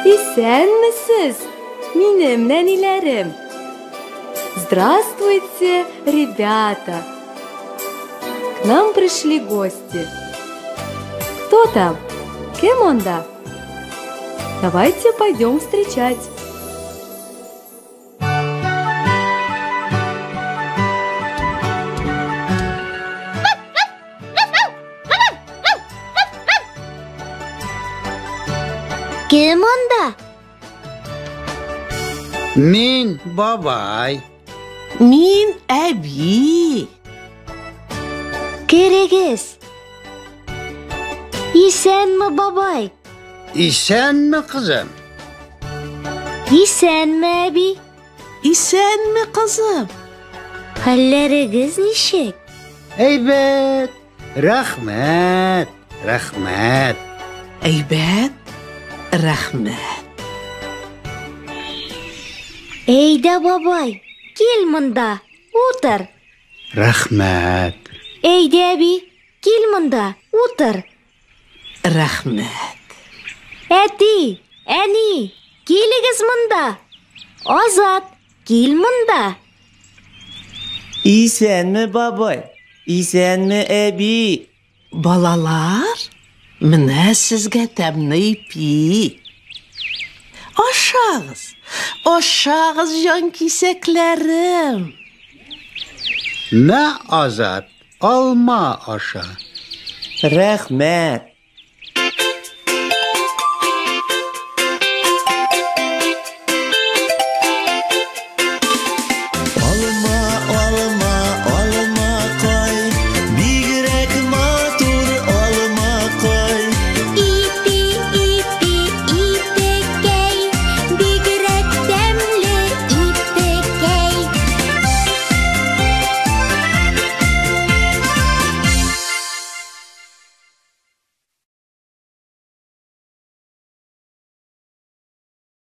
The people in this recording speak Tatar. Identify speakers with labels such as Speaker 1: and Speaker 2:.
Speaker 1: Исәнмесез, минем нәниләрем! Здравствуйте, ребята! К нам пришли гости. Кто там? Кем анда? Давайте пойдем встречать.
Speaker 2: Кем анда?
Speaker 3: Мин бабай.
Speaker 4: Мин әби.
Speaker 2: Керегез. Исәнме, бабай?
Speaker 3: Исәнме, кызым?
Speaker 2: Исәнме, әби?
Speaker 4: Исәнме, кызым?
Speaker 2: Хәлләрегез ничек?
Speaker 3: Әйбәт. Рәхмәт, рәхмәт.
Speaker 4: Әйбәт, рәхмәт.
Speaker 2: Әйдә, бабай, кил монда, утыр.
Speaker 3: Рәхмәт.
Speaker 2: Әйдә, әби, кил монда, утыр.
Speaker 4: Рәхмәт.
Speaker 2: Әти, әни, килегез монда. Азат, кил монда.
Speaker 5: Исәнме, бабай. Исәнме, әби.
Speaker 4: Балалар, менә сезгә тәмле ипи. Ашагыз, ашагыз, җан кисәкләрем.
Speaker 3: Мә, Азат, алма аша.
Speaker 5: Рәхмәт.